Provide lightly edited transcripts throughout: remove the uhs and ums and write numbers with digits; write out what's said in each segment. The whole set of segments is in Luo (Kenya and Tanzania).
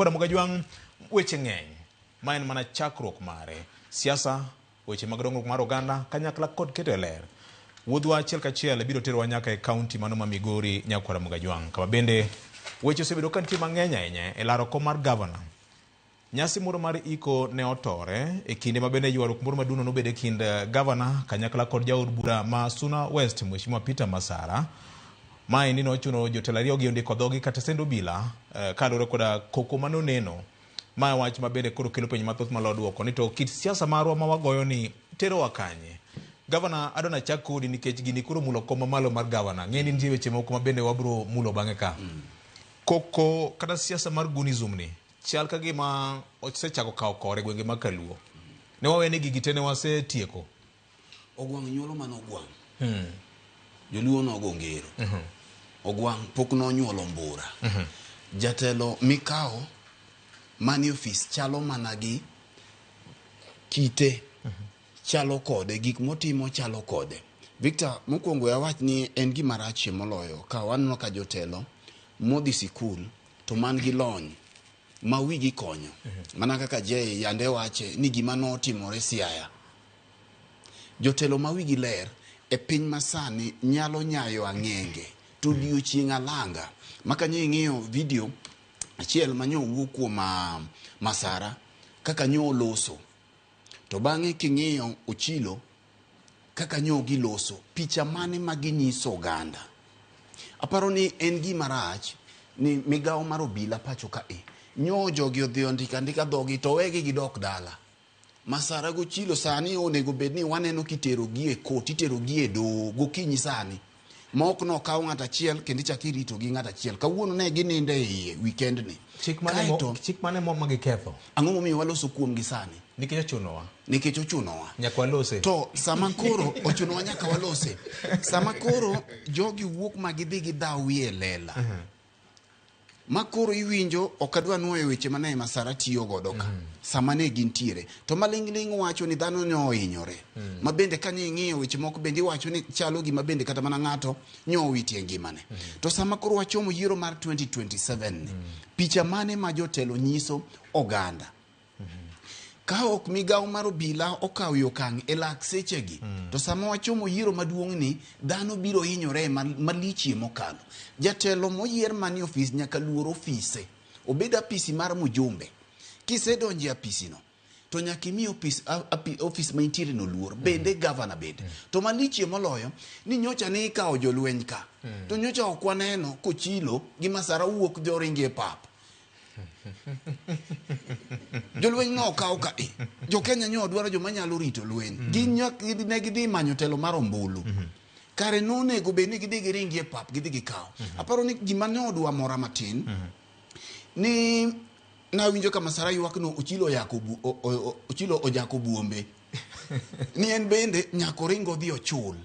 Nyakwara Mogajwang' weche ng'eny. Ma en mana chakruok mare. Siasa, weche mag dongruok mar oganda, kanyakla kod keto e ler. Wuodhwa achiel kachiel biro terowa nyaka e kaunti mano ma Migori, Nyakwara Mogajwang', kama bende weche osebedo ka nitie mang'eny ahinya e laro kom mar gavana. Nyasi moro mar iko ne otore e kinde ma bende ywaruok moro maduong' nobedo e kind gavana kanyakla kod jaod bura ma Suna West Mheshimiwa Peter Masara. Maendi nochuno jotelo ariyogi ondiko dhogi kata send obila kaluwore koda koko mane oneno. Ma wach ma bende koro kelo penjo mathoth malo duoko ni to kit siasa marwa ma wagoyo ni terowa kanye? Gavana adwa nachak kodi nikech gini koro mulo kom mamalo mar gavana. Ng'e ni nitie weche moko ma bende wabro mulo bang'e ka. Koko kata siasa mar gunism ni chal ka gima osechako kawo kore e gwenge mag Kaluo. Ne wawe ni gigi te ne wasetieko. Ogwang' nyuolo mana ogwang'. Joluo nogo ngero. Ogwang' pok nonyuolo mbura. Jatelo mikawo manie ofis chalo mana gi kite. Chalo kode, gik motimo chalo kode. Victor, mokwongo we awach ni en gima rachie moloyo ka waneno ka jotelo modhi sikul to man gi lony ma wigi konyo. Mana kaka Jay yande wache ni gima notimore Siaya. Jotelo ma wigi ler e piny masani nyalo nyayo ang'enge to odiochieng' alanga. Ma kanyo ing'iyo video achiel ma nyo owuo kuom Masara kaka nyo oloso. To bang'e king'iyo Ochilo kaka nyo giloso, picha mane ma ginyiso oganda? Aparo ni en gima rach ni migawo mar obila pacho ka e nyo jogi odhi ondiko andika dhogi to wegi gidok dala. Masara gochilo sani onego bed ni waneno kitero gi e kot, itero gi e doho gokinyi sani. Ma ok nokaw ng'at achiel kendo ichak irito gi ng'at achiel. Kawuono ne ginindo e iye weekend ni. Chik mane mo, chik mane mo ma giketho? Ang'o momiyo waloso kuom gi sani? Nikech ochunowa. Nikech ochunowa. Nyaka walose. To sama koro ochunowa nyaka walose. Sama koro jogi wuok ma gidhi gidhawi e lela. Ma koro iwinjo ok adwa nuoyo weche mane Masara tiyo godo ka. Sama ne gintiere. To maling'ling' wacho ni dhano ne ohinyore. Ma bende ka ne ing'iyo weche moko bende iwacho ni chalo gima bende kata mana ng'ato nyo owitie ngimane. To sama koro wachomo yiero mar 2027 ni, picha mane ma jotelo nyiso oganda? Ka ok migawo mar obila okawo okang' e lak sechegi, to sama wachomo yiero maduong' ni, dhano biro hinyore malichie mokalo. Jatelo moyier manie ofis nyaka luor ofise. Obed apisi mar mjumbe. Kisedonjo e apisino, to nyaka imi ofis, ofis ma intiere no luor. Bende gavana bende. To malichie moloyo, ni nyocha ne ikawo jolweny ka. To nyocha ok waneno kochilo gi Masara wuok dhi oringi e pap. Jolweny no okaw ka e. Jo Kenya nyo dwaro joma nyalo rito lweny. Gin ne gidhi manyo telo mar ombulu. Kare nonego bed ni gidhi giringi e pap gidhi gikaw. Aparo ni gima ne odwa mora matin ni nawinjo ka Masara ywak no Ochilo oyako Ochilo ojako buombe. Ni en bende nyaka oring odhi ochul.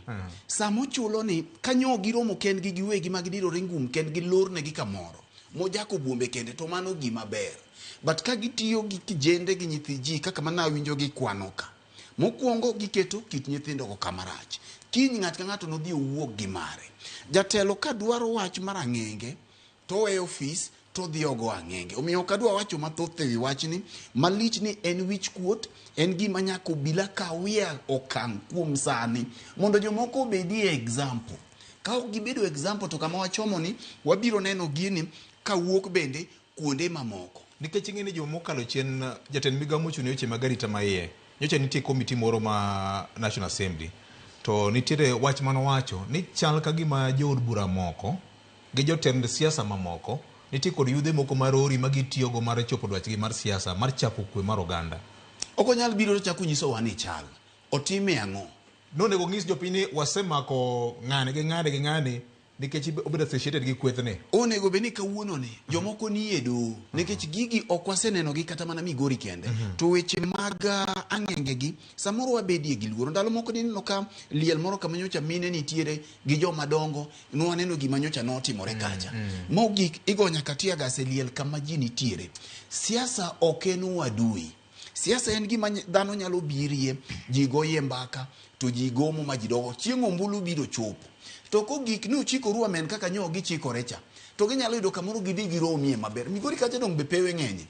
Sama ochulo ni kanyo giromo kendgi giwegi ma gidirore ngum kendgi lornegi kamoro. Mojako buombe kende to mano gima ber. But ka gitiyo gi kijende gi nyithi ji kaka mana awinjo gi kwano ka. Mokwongo giketo kit nyithindo go kama rach. Kiny ng'at ka ng'ato nodhi owuog gi mare. Jatelo ka dwaro wach mar ang'enge to oweyo ofis to odhi ogo ang'enge. Omiyo ok adwa wacho mathoth e wi wachni. Malich ni en wich kuot, en gima nyaka obila kawie okang' kuom sani mondo jomoko obedie example. Ka ok gibedo example to kama wachomo ni wabiro neno gini kawuok bende kuonde mamoko. Nikech ing'e ni juma mokalo chien jatend migao mochung' ne weche mag arita maiye nyocha nitie komiti moro ma National Assembly to nitiere wach manowacho ni chal ka gima jood bura moko gi jotend siasa mamoko nitie kod yudhe moko marori ma gitiyogo mar chopo dwachgi mar siasa mar chapo kwe mar oganda. Ok onyal biro to chako nyisowa ni chal. Otime ang'o? Nonego onyis jopiny ni wasemako ng'ani gi ng'ani gi ng'ani nikech obedo associated gi kwethni. Onego bed ni kawuono ni jomoko nie doho nikech gigi ok waseneno gi kata mana Migori kende. To weche mag ang'enge gi samoro wabedie gi luoro. Ndalo moko nineno ka liel moro kama nyocha mine nitiere gi joma dongo nwaneno gima nyocha notimore kacha. Mogik igo nyaka tear gas e liel kama ji nitiere. Siasa ok en uadui. Siasa en gima dhano nyalo birie, ji goyie mbaka, to ji gomo ma ji dogo. Chieng' ombulu biro chopo. To kogik ni uchikoru amen kaka nyo gichikore cha. To ginyalo yudo kamoro gidhi giromie maber. Migori kacha dong' be pewe ng'enye.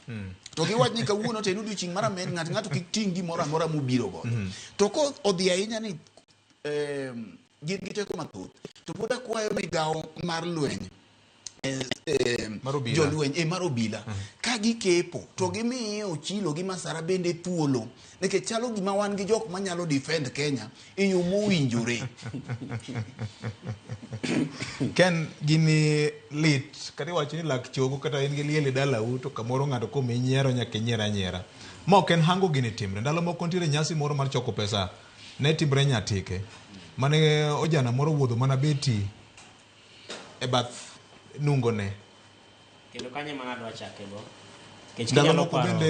To giwach ni kawuono to en odiochieng' mar amen ng'ato ng'ato kik ting' gimoro amora mobiro godo. To ko odhi ahinya ni gin gi teko mathoth. To pod akwayo migawo mar lweny Mar obila. Jolweny mar obila ka gikepo to gimiyo Ochilo gi Masara bende thuolo nikech chalo gima wan gi jok manyalo defend Kenya e yo mowinjore. Ken gini lit kata iwacho ni lak chogo kata in gi liel e dalau to kamoro ng'ato komiyi nyiero nyaka inyier anyiera. Ma ok en hango gini timre. Ndalo moko nitiere nyasi moro mar choko pesa ne timre Nyatike mane ojana moro owuodho mana beti e bath nungone. Kendo kanyo ema nadwa chake go. Nikech Ndalo kinyalo moko paro bende